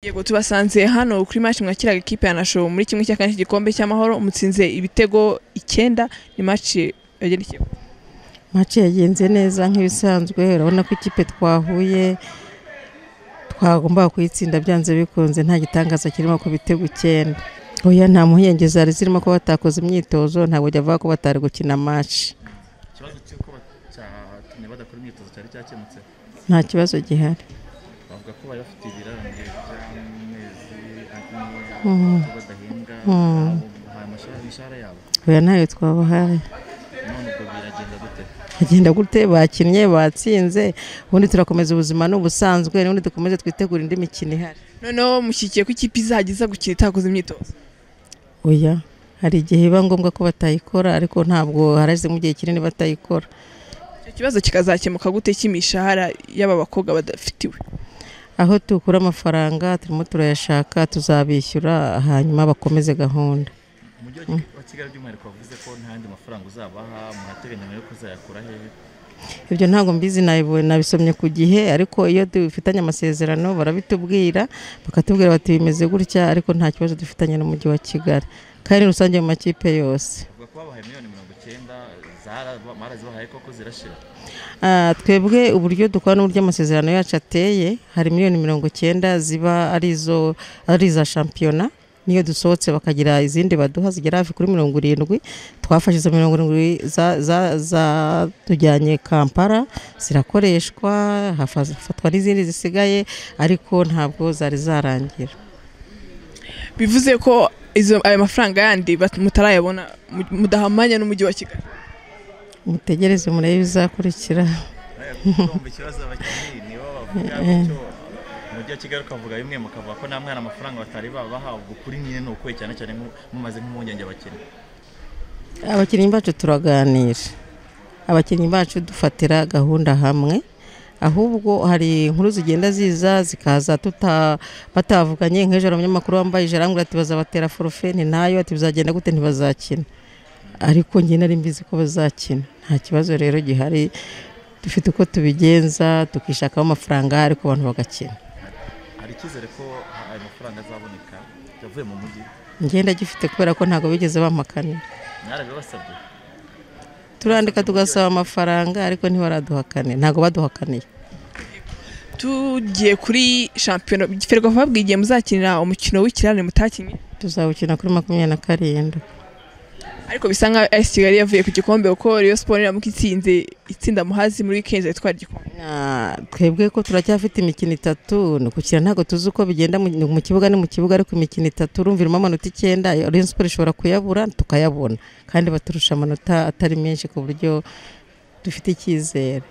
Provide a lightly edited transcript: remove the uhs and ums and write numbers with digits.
Yego, tubasanze hano kuri match mwakiraga ikipe ya Nasho muri 1/4 cy'igikombe cy'amahoro, mutsinze ibitego 9. Ni match yagendekeye? Match yagenze neza nk'ibisanzwe. Urabona ko ikipe twahuye twagombaga kuyitsinda byanze bikunze, nta gitangaza kirimo ku bitego 9. Oya, nta mpungenge zari zirimo ko batakoze imyitozo, ntabwo ujya avuga ko batari gukina match. Ikibazo cy'uko cyatumye badakora imyitozo cyari cyakemutse? Nta kibazo gihari. Bavuga ko bari bafite ibirarane by'amezi 4 badahembwa, bahaye imishahara yabo? Oya, ntayo twabahaye. None ubwo biragenda gute? Bagenda gute? Bakinnye, batsinze, ubundi turakomeza ubuzima n'ubusanzwe, n'ubundi dukomeze twitegura indi mikino ihari. Noneho mushyigikiye ko ikipe izajya iza gukina itakoze imyitozo? Oya, hari igihe biba ngombwa ko batayikora, ariko ntabwo harashize mu gihe kinini batayikora. Icyo kibazo kikazakemuka gute cy'imishahara y'aba bakobwa badafitiwe? Aho dukura amafaranga turimo turayashaka, tuzabishyura hanyuma bakomeze gahunda. Umujyi wa Kigali by'umwihariko wavuze ko nta yandi mafaranga uzabaha, murateganya nayo kuzayakura hehe? Ibyo ntabwo mbizi, nabisomye ku gihe, ariko iyo dufitanye amasezerano barabitubwira, bakatubwira bati bimeze gutya, ariko nta kibazo dufitanye n'umujyi wa Kigali kandi rusange mu makipe yose. Bavuga ko babahaye miliyoni 90, barazibahaye koko zirashira? Twebwe uburyo dukora n'uburyo amasezerano yacu ateye, hari miliyoni 90 ziba ari iza shampiyona, niyo dusohotse bakagira izindi baduha zigera hafi kuri 70. Twafashe izo 70 zatujyanye Kampala, zirakoreshwa, hafatwa n'izindi zisigaye, ariko ntabwo zari zarangira. Bivuze ko ayo mafaranga yandi mutarayabona, mudahamanya n'umujyi wa Kigali? Mutegereze murebe ibizakurikira. Ikibazo abakinnyi nibo bavuga gutyo, umujyi wa Kigali ukavuga bimwe, mukavuga ko namwe hari amafaranga batari babaha, ubwo kuri nyine ni ukuye cyane cyane mumaze nk'impungenge abakinnyi? Abakinnyi bacu turaganira, abakinnyi bacu dufatira gahunda hamwe, ahubwo hari inkuru zigenda ziza zikaza batavuganye. Nk'ejo umunyamakuru wambaye ijire arambwira ati bazabatera forufe, ni ntayo, ati bizagenda gute, ntibazakina, ariko njye nari mbizi ko bazakina. Nta kibazo rero gihari, dufite uko tubigenza tukishakamo amafaranga, ariko abantu bagakina. Hari icyizere ko ayo mafaranga azaboneka yavuye mu mujyi? Ngenda gifite kubera ko ntabwo bigeze bampakanira. Mwarabibasabye? Turandika tugasaba amafaranga, ariko ntibaraduhakanira, ntabwo baduhakaniye. Tugiye kuri shampiyona, Ferwafa babwiye igihe muzakinira umukino w'ikirarane mutakinnye? Tuzawukina kuri 27. Ariko bisa nkaho AS Kigali yavuye ku gikombe, kuko Rayon Sports iramuka itsinze itsinda Muhazi muri weekend itwara igikombe. Twebwe ko turacyafite imikino 3, ni gukina ntabwo tuzi uko bigenda mu kibuga, ni mu kibuga, ariko imikino 3 urumva irimo amanota 9, Rayon Sports ishobora kuyabura tukayabona, kandi baturusha amanota atari menshi ku buryo dufite icyizere.